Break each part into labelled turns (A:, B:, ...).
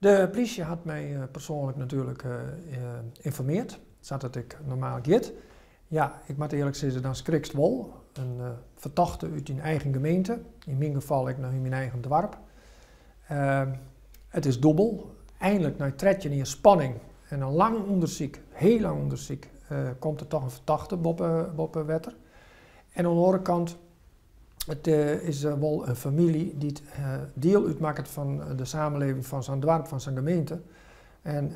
A: De plysje hat my persoanlik natuerlik ynformearre, sa't it ek normaal giet. Ja, ik moat earlik sizze, dan skrikst wol. In fertochte út dyn eigen gemeente, yn myn gefal ek noch yn myn eigen doarp. It is dûbel. Einlik nei 13 jier spanning en in lang ûndersyk, hiel lang ûndersyk, komt der toch in fertochte boppe wetter. En oan de oare kant, it is wol in famylje dy't diel útmakket fan de samenleving fan sa'n doarp, fan sa'n gemeente. En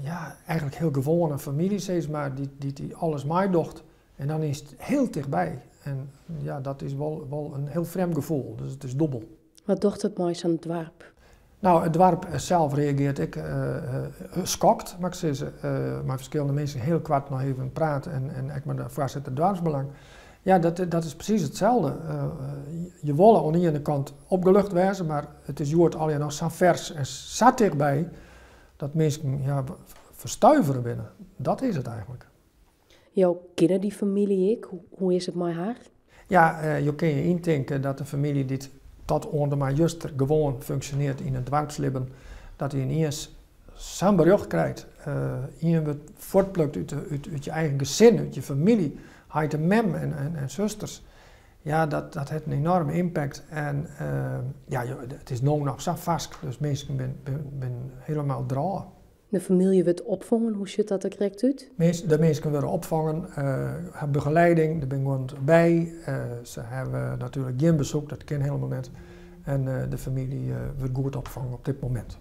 A: ja, eigentlik hiel gewoane famylje, sis mar, dy't alles meidocht. En dan is it hiel tichtby. En ja, dat is wol in hiel frjemd gefoel, dus it is dûbel.
B: Wat docht it mei sa'n doarp?
A: No, it doarp sels reagearret ek skokt, moat ik sizze. Mei ferskillende minsken hiel koart noch even praat en ek mei de foarsitter doarpsbelang. Ja, dat is presys itselde. Je wolle oan de iene kant opgelucht wêze, mar it is hjoed allegear noch sa fers en sa tichtby dat minsken, ja, ferstuivere binne. Dat is it eigentlik.
B: Jo kinne dy famylje ek. Hoe is it mei har?
A: Ja, jo kinne je yntinke dat de famylje dy't tot oant en mei juster gewoan funksjonearret yn it doarpslibben, dat dy yniens sa'n berjocht krijt. Ien wurdt fuortplukt út je eigen gesin, út je famylje, heit en mem en susters. Ja, dat hat in enoarme impact. En ja, it is no noch sa farsk, dus minsken binne hielendal derôf.
B: De famylje wurdt opfongen, hoe sjocht dat der krekt út?
A: De minsken wurde opfongen, ha begeleiding, der binne guon by. Se hawwe natuerlik gjin besoek, dat kin hielendal net. En de famylje wurdt goed opfongen op dit momint.